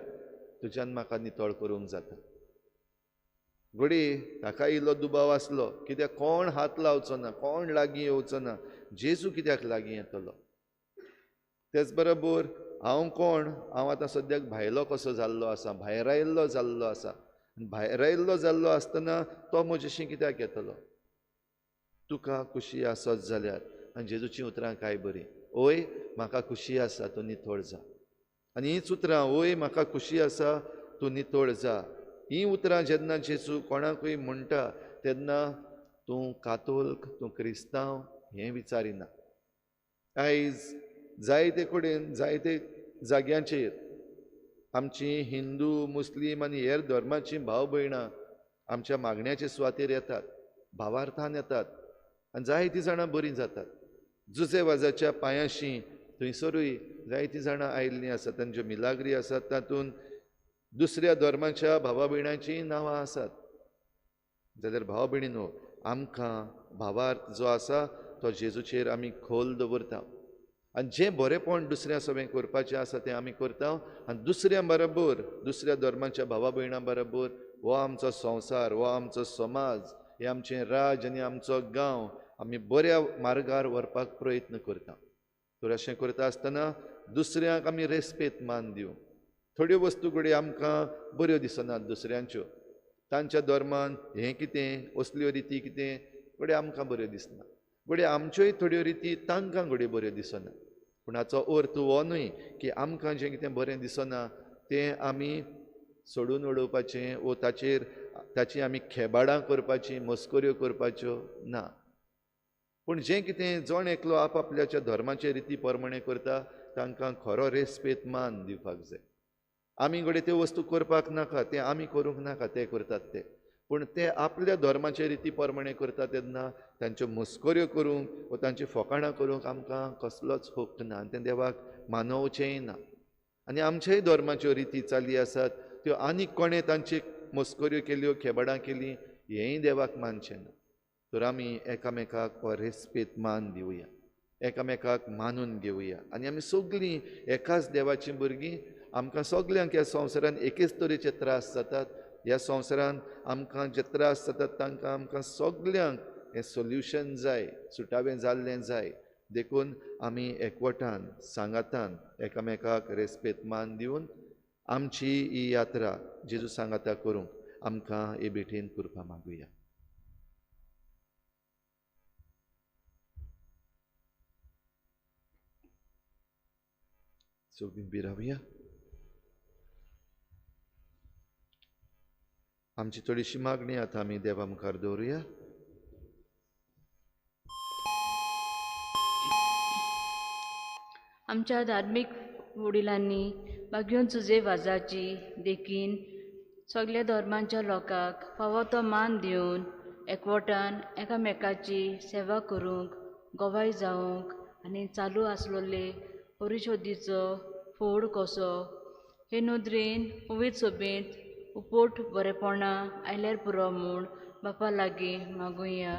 तुज्यान म्हाका नितळ करूंक जाता. घडये ताका इल्लो दुबाव आसलो, कित्याक कोण हात लावचो ना, कोण लागीं येवचो ना, जेजू कित्याक लागीं येतलो? तेच बरोबर हांव कोण, हांव आतां सद्याक भायलो कसो जाल्लो आसा, भायरायल्लो जाल्लो आसा. भायरायल्लो जाल्लो आसतना तो म्हजेशी कित्याक येतलो? तुका खुशी आसत जाल्यार. आनी जेजूचीं उतरां काय बरीं, ओय म्हाका खुशी आसा तूं नितळ जा. आनी हींच उतरां, ओय म्हाका खुशी आसा तूं नितळ जा, हीं उतरां जेन्ना जेजू कोणाकूय म्हणटा तेन्ना तूं कातोल्क, तूं क्रिस्तांव हें विचारिना. आयज जायते कडेन जायते जाग्यांचेर आमची हिंदू, मुस्लीम आनी हेर धर्माचीं भाव भयणां आमच्या मागण्याचे सुवातेर येतात, भावार्थान येतात आनी जायतीं जाणां बरीं जातात. जुजे वाजाच्या पांयाशी थंयसरूय जायतीं जाणां आयिल्लीं आसात, तांच्यो मिलाग्री आसात, तातूंत दुसऱ्या धर्माच्या भावा भयणांचीं नांवां आसात. जाल्यार भाव भयणीनो, आमकां भावार्थ जो आसा तो जेजूचेर आमी खोल दवरता आनी जें बरेंपण दुसऱ्या सवें करपाचें आसा तें आमी करता. आनी दुसऱ्या बरोबर, दुसऱ्या धर्माच्या भावा भयणां बरोबर हो आमचो संवसार, हो आमचो समाज, हें आमचें राज आनी आमचो गांव आमी बऱ्या मार्गार व्हरपाक प्रयत्न करता. तर अशें करता आसतना दुसऱ्यांक आमी रेस्पेद मान दिवं. थोड्यो वस्तू घडये आमकां बऱ्यो दिसनात दुसऱ्यांच्यो, तांच्या धर्मान हें कितें, असल्यो रिती कितें, घडये आमकां बऱ्यो दिसना, घडये आमच्योय थोड्यो रिती तांकां घडये बऱ्यो दिसना. पूण हाचो अर्थ हो न्हय की आमकां जें कितें बरें दिसना तें आमी सोडून उडोवपाचें वो ताचेर ताची आमी खेबाडां करपाचीं, मस्कऱ्यो करपाच्यो ना. पूण जें कितें जण एकलो आपआपल्याच्या धर्माचे रिती प्रमाणें करता तांकां खरो रेस्पेद मान दिवपाक जाय. आमी घडये त्यो वस्तू करपाक नाका, तें आमी करूंक नाका, ते करतात ते, पूण ते आपल्या धर्माचे रिती प्रमाणें करता तेन्ना तांच्यो मस्कऱ्यो करूंक वा तांची फकाणां करूंक आमकां कसलोच हक्क ना आनी तें देवाक मानवचेंय ना. आनी आमच्याय धर्माच्यो रिती चाली आसात त्यो आनीक कोणें तांची मस्कऱ्यो केल्यो, खेबाडां केलीं, हेंय देवाक मानचें ना. तर आमी एकामेकाक हो रेस्पेद मान दिवया, एकामेकाक मानून घेवया आनी आमी सगळीं एकाच देवाचीं भुरगीं. आमकां सगल्यांक ह्या संवसारान एकेच तरेचे त्रास जातात. ह्या संवसारान आमकां जे त्रास जातात तांकां आमकां सगल्यांक हें सोल्युशन जाय, सुटावें जाल्लें जाय. देखून आमी एकवटान, सांगातान एकामेकाक रेस्पेद मान दिवन आमची ही यात्रा जेजू सांगाता करूंक आमकां हे भेटेन कृपा मागुया. सगळीं बिरावया. आमची थोडीशी मागणी आतां आमी देवा मुखार दवरुया. आमच्या धार्मीक वडिलांनी बागयोन सुजे वाजाची देखीन सगल्या धर्मांच्या लोकांक फावो तो मान दिवन एकवटान एकामेकाची सेवा करूंक, गवाय जावंक आनी चालू आसलोले परिशोदीचो फोड कसो हे नदरेन पवित्र सभेंत उपोट बरेपणां आयल्यार पुरो म्हूण बापा लागीं मागुया.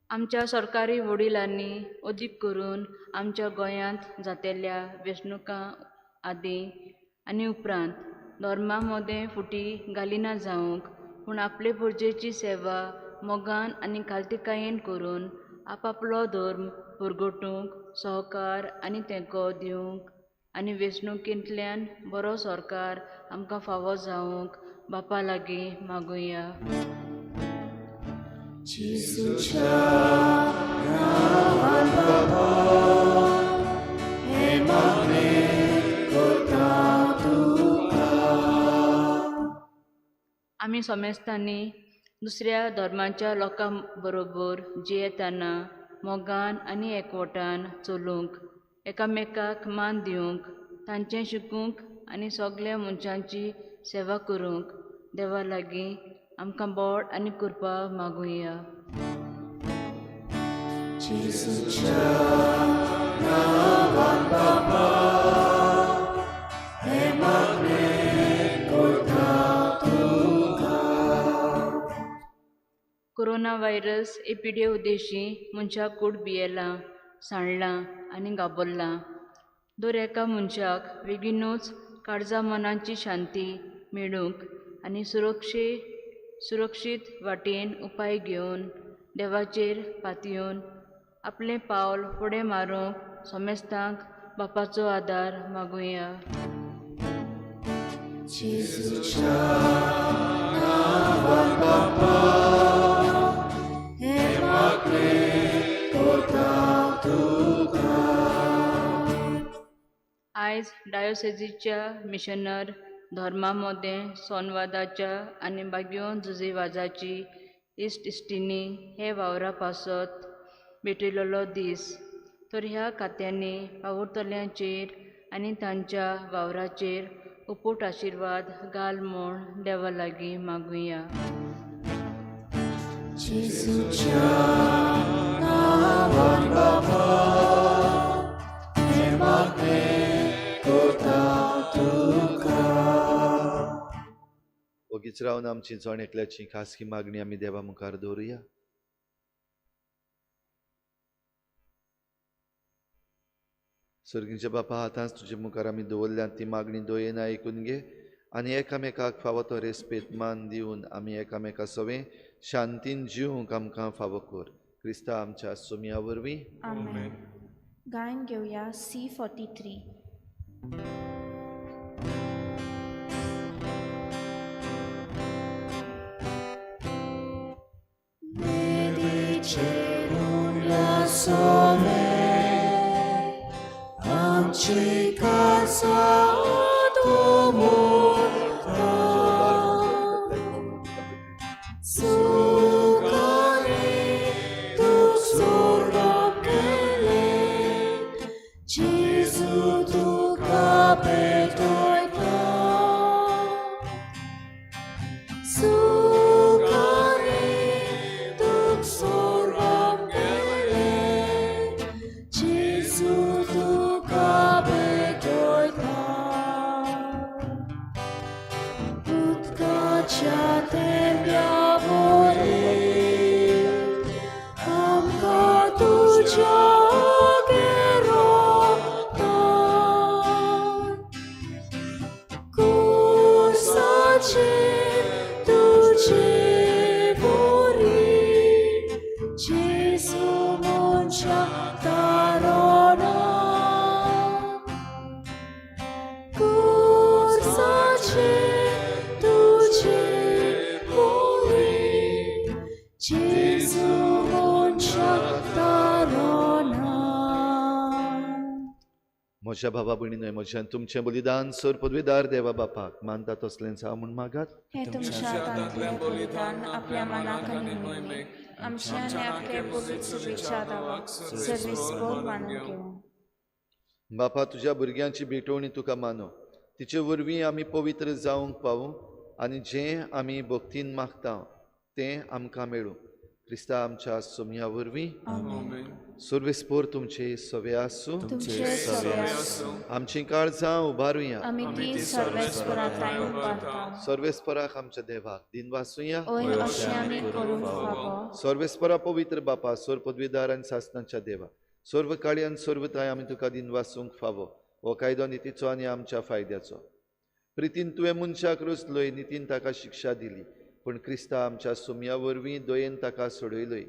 आमच्या सरकारी वडिलांनी अदीक करून आमच्या गोंयांत जातेल्या वेंचणुकां आदीं आनी उपरांत धर्मा मदें फुटी घालिना जावंक, पूण आपले पुरजेची सेवा मोगान आनी खालतीकायेन करून आपापलो धर्म पुरगोटूंक सहकार आनी तेंको दिवंक आनी वेंचणुकेंतल्यान बरो सरकार आमकां फावो जावंक बापा लागीं मागुया. आमी समेस्तांनी दुसऱ्या धर्माच्या लोकां बरोबर जियेतना मोगान आनी एकवटान चलूंक, एकामेकाक मान दिवंक, तांचें शिकूंक आनी सगल्या मनशांची सेवा करूंक देवा लागीं आमकां बळ आनी कृपा मागुया. कोरोना व्हायरस हे पिडये उद्देशी मनशाक कूड भियेलां, सांडलां आनी गाबरलां. दर एका मनशाक बेगीनूच काळजा मनाची शांती मेळूंक आनी सुरक्षीत वाटेन उपाय घेवन देवाचेर पातयेवन आपलें पावल फुडें मारूंक समेस्तांक बापाचो आदार मागुया. जेजूच्या नांवान बापा हें मागणें करता तुका. आयज डायोसेजीच्या मिशनर धर्मा मदें संवादाच्या आनी बाग्योन जुजेवाजाची इश्ट इश्टिणी हे वावरा पासत भेटयलेलो दीस. तर ह्या खात्यांनी वावुरतल्यांचेर आनी तांच्या वावराचेर उपूट आशिर्वाद घाल म्हूण देवा लागीं मागुया. जेजूच्या नांवान बापा हें मागणें करता तुका. ओगीच रावन आमची जण एकल्याची खासगी मागणी आमी देवा मुखार दवरुया. सर्गीच्या बापा, आतांच तुजे मुखार आमी दवरल्या ती मागणी दयेन आयकून घे आनी एकामेकाक फावो तो रेस्पेद मान दिवन आमी एकामेका सवें शांतीन जिवंक आमकां फावो कर. क्रिस्ता आमच्या सोमया वरवीं. आमेन. गायन घेवया C43. आमची काळजां दवरता, सुखांनी तूं सोडप केलें, जेजू तुका भेटयता. सुखांनी तूं सोडप केलें, जेजू तुका भेटयता. उदकाच्या थेंब्या वरी आमकां तुज्या घेरता. कुर्साचेर तुजे वरी जेजू मनशा तारना. कुर्साचेर तुजे वरी जेजू मनशा तारना. म्हज्या भावा भयणीनो, म्हज्यान तुमचें बलिदान सर पदवीदार देवा बापाक मानता तसलेंच हांव म्हूण मागात. हें तुमच्या हातांतलें बलिदान आपल्या मनाक आनी मोहिमेक आमच्या आनी आपले पवित्र सुवेच्या दावाक सर्वेस्पर मानून घेवं. बापा, तुज्या भुरग्यांची भेटवणी तुका मानो, तिचे वरवीं आमी पवित्र जावंक पावूं आनी जें आमी भक्तीन मागता तें आमकां मेळूं. क्रिस्ता आमच्या सोमया वरवीं. आमेन. सर्वेस्पर तुमचे सवे आसूं. तुमचे सवे आसूं. आमचीं काळजां उबारुया. आमी ती सर्वेस्परा थांय उबारता. सर्वेस्पराक आमच्या देवाक दिनवासुया. ओय अशें आमी करूंक फावो. सर्वेस्परा पवित्र बापा, सर्व पदवीदार आनी सासनाच्या देवा, सर्व काळी आनी सर्व थांय आमी तुका दिनवासूंक फावो. हो कायदो नितीचो आनी आमच्या फायद्याचो. प्रितीन तुवें मनशाक रचलोय, नितीन ताका शिक्षा दिली, पूण क्रिस्ता आमच्या सोमया वरवीं दयेन ताका सोडयलोय.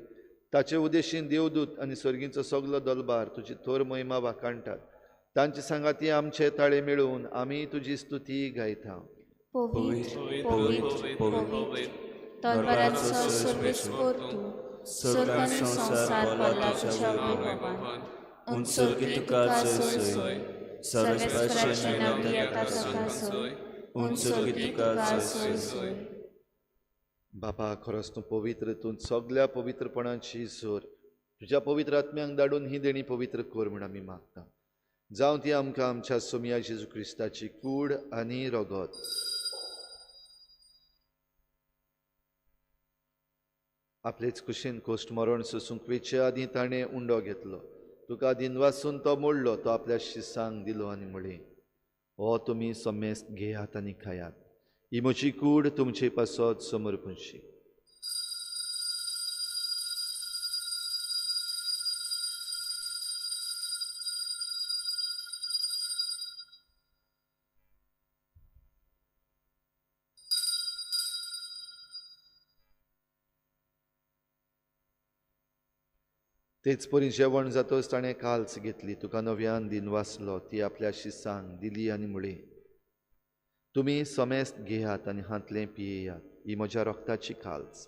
ताचे उदेशीन देवदूत आनी सर्गीचो सगलो दलबार तुजी थोर महिमा वाखाणटात. तांचे सांगाती आमचे ताळे मेळोवन आमी तुजी स्तुती गायता. पवित्र पवित्र पवित्र तलवाराचो सर्वेस्पर तूं, स्वर्ग आनी संवसार भरला तुज्या वैभवान. उंच तुका जय, सर्वेस्पराचें नांव येता ताका सोय, उंच तुका सोय सोय. बापा, खरोच तूं पवित्र, तूं सगल्या पवित्रपणाची जोर. तुज्या पवित्र आत्म्यांक धाडून ही देणी पवित्र कर म्हूण आमी मागता. जावं ती आमकां आमच्या सोमया जेजू क्रिस्ताची कूड आनी रगत. आपलेच कुशीन कोश्ट मरण सोसूंक वेचे आदीं ताणें उंडो घेतलो. तुका दिनवासून तो मोडलो, तो आपल्या शिसांक दिलो आनी म्हळें, हो तुमी समेस्त घेयात आनी खायात, ही म्हजी कूड तुमचे पासत समर्पणशी. तेच परी जेवण जातच ताणें काल्स घेतली, तुका नव्यान दिन वाचलो, ती आपल्या शिसांक दिली आनी म्हळें, तुमी समेस्त घेयात आनी हांतलें पियेयात, ही म्हज्या रोगताची काल्स,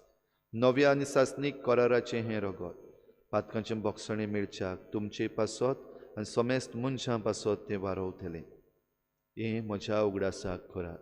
नव्या आनी सासणीक कराराचें हें रगत, पातकांचें बोगसणें मेळच्याक तुमचे पासत आनी समेस्त मनशां पासत तें वारोवतलें. हें म्हज्या उगडासाक करात.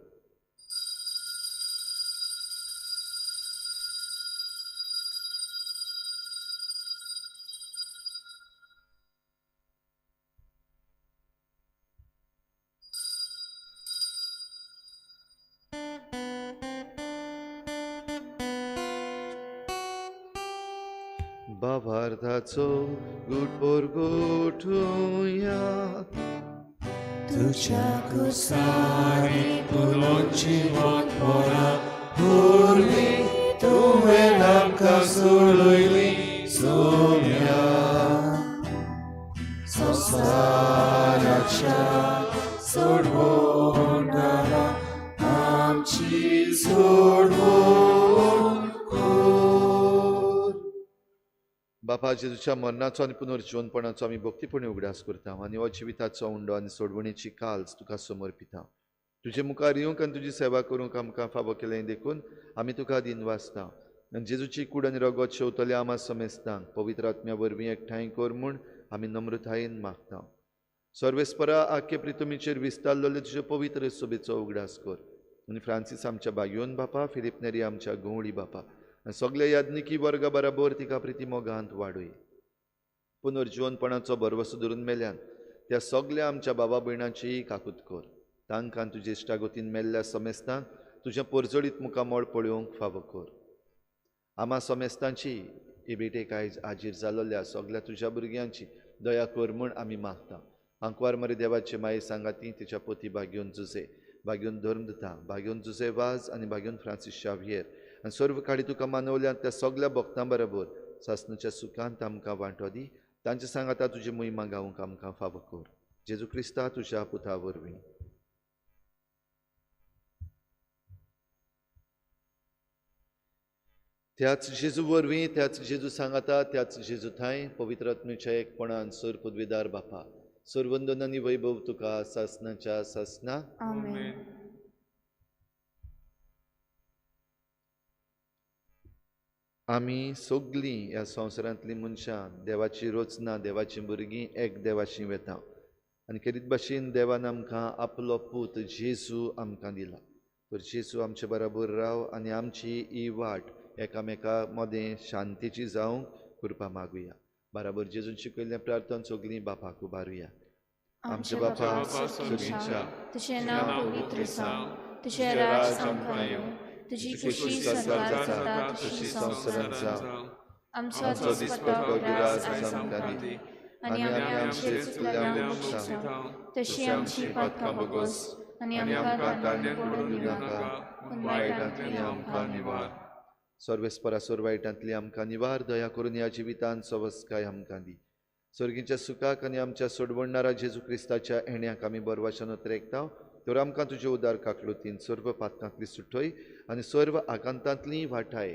भावार्थाचो गुटपोर गोठुया, तुज्या कुसारी पुरोन जिवन पोरा पुरवी तुवें आमकां सोडयली सोम्या, संवसाराच्या सोडवणारा आमची सोडवण. बापा, जेजूच्या मरणाचो आनी पुनर्जिवनपणाचो आमी भक्तीपणी उगडास करता आनी हो जिविताचो उंडो आनी सोडवणेची काल्स तुका समर्पिता. तुजे मुखार येवंक आनी तुजी सेवा करूंक आमकां फावो केलें देखून आमी तुका दिनवासता. आनी जेजूची कूड आनी रगत शेवतल्या आमा समेस्तांक पवित्र आत्म्या वरवीं एकठांय कर म्हूण आमी नम्रतायेन मागता. सर्वेस्परा आख्खे प्रितुमीचेर विस्तारलेले तुजे पवित्र सोबेचो उगडास कर आनी फ्रांसीस आमच्या बागयोन बापा, फिलीप नेरी आमच्या गवळी बापा आनी सगल्या याज्ञिकी वर्गा बराबर तिका प्रिती मोगांत वाडय. पुनर्जिवनपणाचो भरवसो धरून मेल्यान त्या सगल्या आमच्या बाबा भयणांचीय काकूत कर. तांकां तुजे इश्टागतीन मेल्ल्या समेस्तांक तुजें परजळीत मुखामळ पळोवंक फावो कर. आमा समेस्तांची हे भेटेक आयज हाजीर जाल्ल्या सगल्या तुज्या भुरग्यांची दया कर म्हूण आमी मागता. आंकवार मरे देवाचे माये सांगाती तिच्या पोती बागयोन जुजे, बागयोन धर्मदुता, बागयोन जुजे वाज आनी बागयोन फ्रांसीस शावियर आनी सर्व काडी तुका मानवल्यात त्या सगल्या भक्तां बरोबर सासणाच्या सुखांत आमकां वांटो दी. तांचे सांगाता तुजी महिमा गावंक आमकां फावो कर. जेजू क्रिस्ता तुज्या पुता वरवीं. त्याच जेजू वरवीं, त्याच जेजू सांगाता, त्याच जेजू थांय पवित्र आत्म्याच्या एकपणान सर पदवीदार बापा, सर्वंदन आनी वैभव तुका सासणाच्या सासणा. आमेन. आमी सगळीं ह्या संवसारांतलीं मनशां देवाची रचना, देवाचीं भुरगीं एक देवाशी वेता आनी खेरीत भाशेन देवान आमकां आपलो पूत जेजू आमकां दिला. तर जेजू आमचे बराबर राव आनी आमची ही वाट एकामेका मदें शांतीची जावंक कृपा मागुया. बराबर जेजून शिकयल्लें प्रार्थना सगळीं बापाक उबारुया. आमचे बापा सर्गीच्या, तुजें नांव पवित्र जावं, तुजें राज आमकां येवं, तुजी खुशी स्वर्गार जाता तशी संवसारांत जावं. आमचो दिसपट्टो ग्रास आयज आमकां दी आनी आमी आमचे चुकल्यांक बक्षिता तशी आमची पातकां बगोस आनी आमकां ताणें पडून दिवनाका, पूण वायटांतली आमकां निवार. सर्वेस्परा सोर वायटांतली आमकां निवार, दया करून ह्या जिवितांत सवस्काय आमकां दी. सर्गीच्या सुखाक आनी आमच्या सोडवणणारा जेजू क्रिस्ताच्या येण्याक आमी बरवाशान उतरेकता. तर आमकां तुजे उदार काकलुतीन सर्व पातकांतली सुटय आनी सर्व आकांतांतली वाटाय.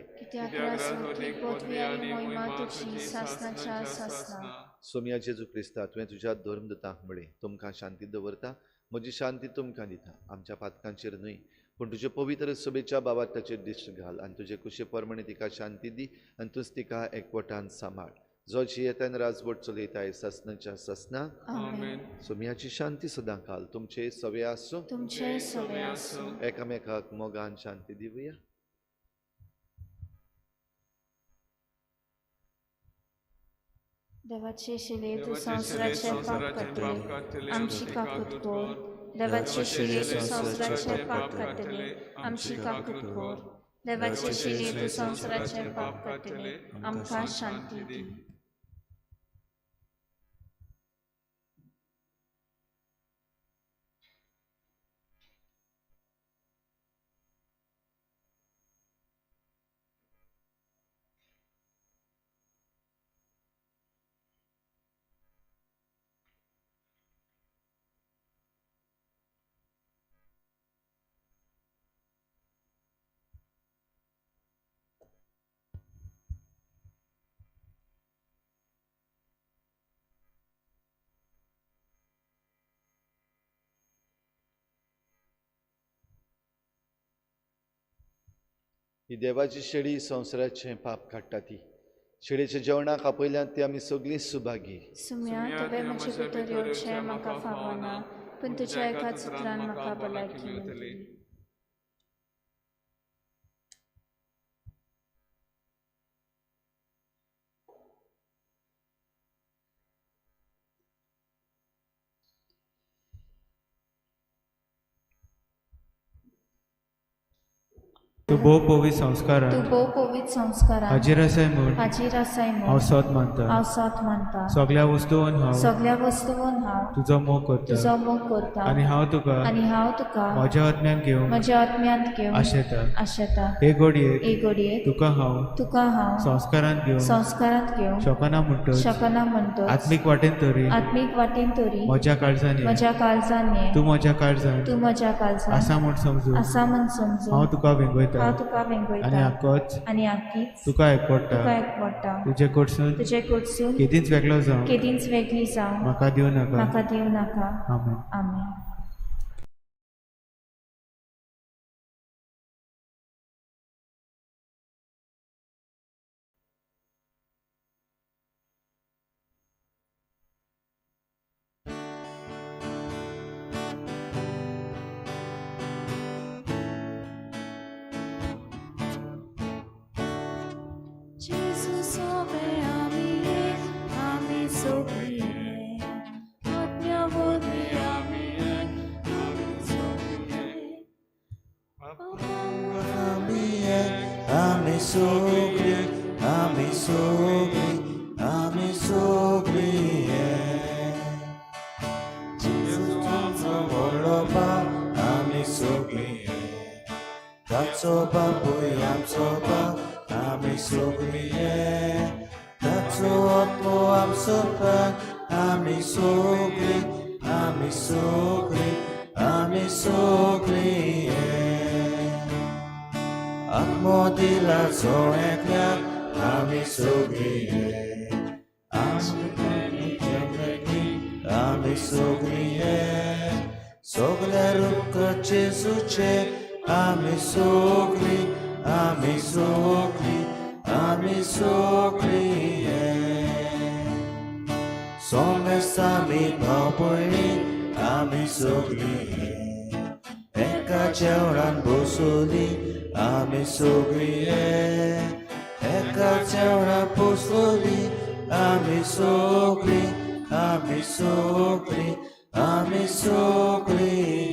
सोमया जेजू क्रिस्ता, तुवें तुज्या धर्मदूतांक म्हळें, तुमकां शांती दवरता, म्हजी शांती तुमकां दिता. आमच्या पातकांचेर न्हय पूण तुजे पवित्र सभेच्या बाबाताचेर दिश्ट घाल आनी तुजे कुशे प्रमाणे तिका शांती दी आनी तूंच तिका एकवटान सांबाळ. जो जियेतान राजवट चलयताय सासणाच्या सासणा. सोमयाची शांती सदां काल तुमचे सवे आसूं, तुमचे सवे आसूं. एकामेकाक मोगान शांती दिवया. देवाचे शिले तूं संवसाराचे पाप काडटले, आमची काकूत कर. देवाचे शिले तूं संवसाराचे पाप काडटले, आमची काकूत कर. देवाचे शिले तूं संवसाराचे पाप काडटले, आमकां शांती दी. ही देवाची शेळी संवसाराचें पाप काडटा ती शेळयेच्या जेवणाक आपयल्यात ती आमी सगळीं सुभागी. सुम्या, तुवें म्हजे भितर येवचें म्हाका फावना, पूण तुज्या एकाच उतरान म्हाका भलायकी मेळटली. तूं भोव पवित्र संस्कारान, तूं भोव पवित्र संस्कारान हाजीर आसाय म्हूण, हाजीर आसाय म्हूण हांव सत मानता, हांव सत मानता. सगळ्या वस्तून हांव, सगळ्या वस्तून हांव तुजो मोग करता, तुजो मोग करता. आनी हांव तुका, आनी हांव तुका म्हज्या आत्म्यान घेवंक, म्हज्या आत्म्यांत घेवंक आशेता, आशेता. हे घडयेक, हे घडयेक तुका हांव, तुका हांव संस्कारांत घेवंक, संस्कारांत घेवंक शकना म्हणटच, शकना म्हणटच, आत्मीक वाटेन तरी, आत्मीक वाटेन तरी म्हज्या काळजान, म्हज्या काळजान, तूं म्हज्या काळजान, तूं म्हज्या काळजान आसा म्हूण समजून, आसा म्हूण समजून हांव तुका वेंगयता, हांव तुका वेंगयता. आनी आकोच, आनी आकीच तुका एकवटा, तुका एकवटा. तुजे कडसून, तुजे कडसून केदींच वेगळो जावं, केदींच वेगळी जावं म्हाका दिवं नाका, म्हाका दिवं नाका. आमेन. आमेन. Ami sogri, ami sogri, Gesù आमचो व्हडलो बाप, आमी सगळीं ताचो बापूय आमचो बाप, आमी सगळीं ताचो आत्मो आमचो प्राण, आमी सगळीं, आमी सगळीं, आमी सगळीं. आत्मो दिला जो एकल्याक, आमी सगळीं, आमी सगळीं, सगळे रुख जेजूचे, आमी सगळीं, आमी सगळीं, आमी सगळीं. सोमेस आमी भाव भयणी, आमी सगळीं एका जेवणान बसली, आमी सगळीं एका जेवणान बसली, आमी सगळीं, आमी सगळीं, आमी सगळीं.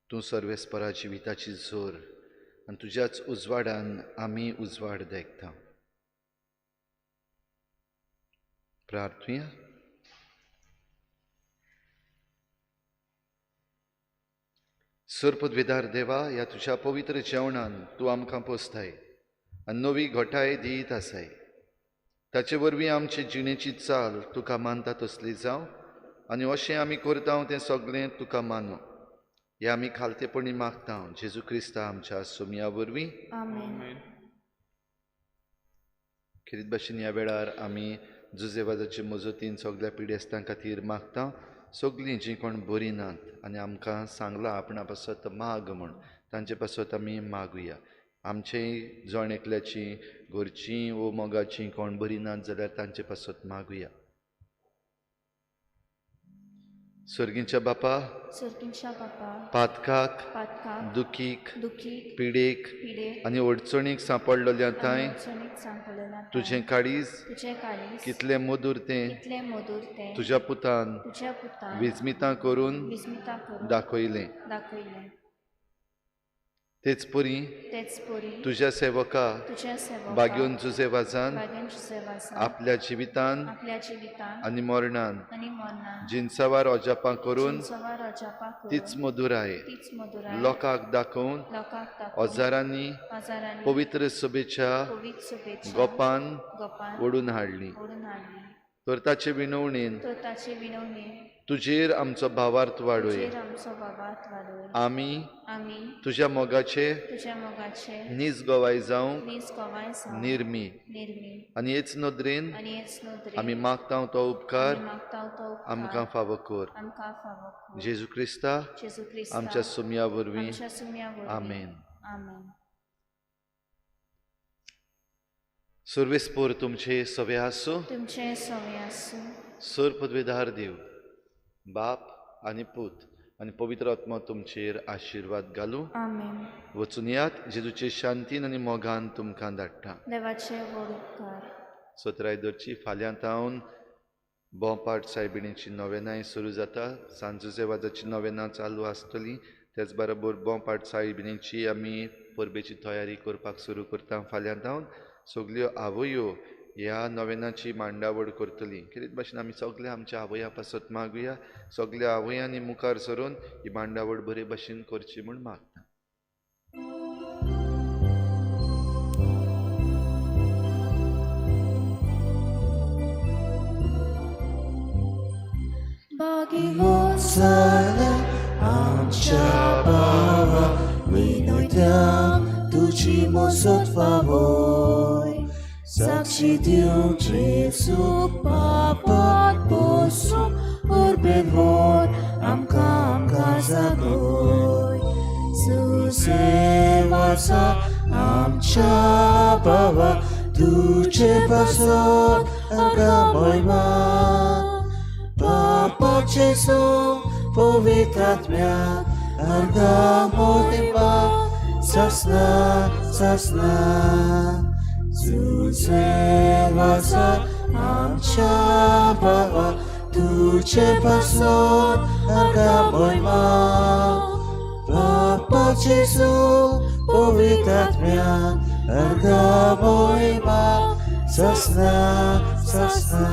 तूं सर्वेस्परा जिविताची जोर आनी तुज्याच उजवाडान आमी उजवाड देखता. प्रार्थुया. सर्पद्वेदार देवा, ह्या तुज्या पवित्र जेवणान तूं आमकां पोसताय आनी नवी घटाय दित आसाय. ताचे वरवीं आमचे जिणेची चाल तुका मानता तसली जावं आनी अशें आमी करता तें सगळें तुका मानू. हें आमी खालतेपणी मागता जेजू क्रिस्ता आमच्या सोमया वरवीं. आमेन. खेरीत भाशेन ह्या वेळार आमी जुजेवाजाचे मजतीन सगळ्या पिडेस्तां खातीर मागता. सगळीं जीं कोण बरीं नात आनी आमकां सांगलां आपणा पासत माग म्हूण, तांचे पासत आमी मागुया. आमचेय जण एकल्याची घरचीं वो मोगाचीं कोण बरीं नात जाल्यार तांचे पासत मागुया. सर्गींच्या बापा, सर्गींच्या बापा, पातकाक, दुखीक, पिडेक आनी अडचणीक सांपडलेल्या तांय तुजें काळीज कितलें मधूर तें तुज्या पुतान विस्मितां करून दाखयलें. तेच परी तुज्या सेवका बाग्योन जुजे वाजान आपल्या जिवितान आनी मरणान जिनसावार अजापां करून तीच मधुराय लोकांक दाखोवन हजारांनी पवित्र सभेच्या गोपान ओडून हाडली. तर ताचे विनवणेन तुजेर आमचो भावार्थ वाडोय. आमी तुज्या मोगाचे नीज गोवाय जावंक निर्मी आनी हेच नदरेन आमी मागता तो उपकार आमकां फावो कर. जेजू क्रिस्ता आमच्या सुमया वरवीं. आमेन. सर्वेस्पोर तुमचे सवे आसूं. सर पदवेदार देव बाप आनी पूत आनी पवित्र आत्मा तुमचेर आशिर्वाद घालूं. आमेन. वचून यात जेजूचे शांतीन आनी मोगान तुमकां धाडटा. देवाचे व्हड उपकार. सतराय दरची फाल्यां तावन बोंपाट सायबिणीची नवेनांय सुरू जाता. सांजुजेवाजाची नवेनां चालू आसतली. त्याच बरोबर बोंपाट सायबिणीची आमी परबेची तयारी करपाक सुरू करता. फाल्यां तावन सगल्यो आवयो ह्या नवेनाची मांडावळ करतली. खेरीत भाशेन आमी सगळे आमच्या आवया पासत मागुया. सगल्या आवयांनी मुखार सरून ही मांडावळ बरे भाशेन करची म्हूण मागता. आमच्या बाबा विनोद्यांक तुजी मजत फावोय. साक्षी दिवंक जेजूक पापात बसूंक उर्बेन व्हर आमकां आमकां जागय. सुसेवासा आमच्या बाबा तुजे पासत आमकां मोयमा. बापा जेजू पवित्र आत्म्या आमकां मोहिमा सासना सासना. सुसेवासा आमच्या बाबा तुजे पासत आमकां मोहिमा. बापा जेजू पवित्र आत्म्या आमकां मोहिमा सासना सासना.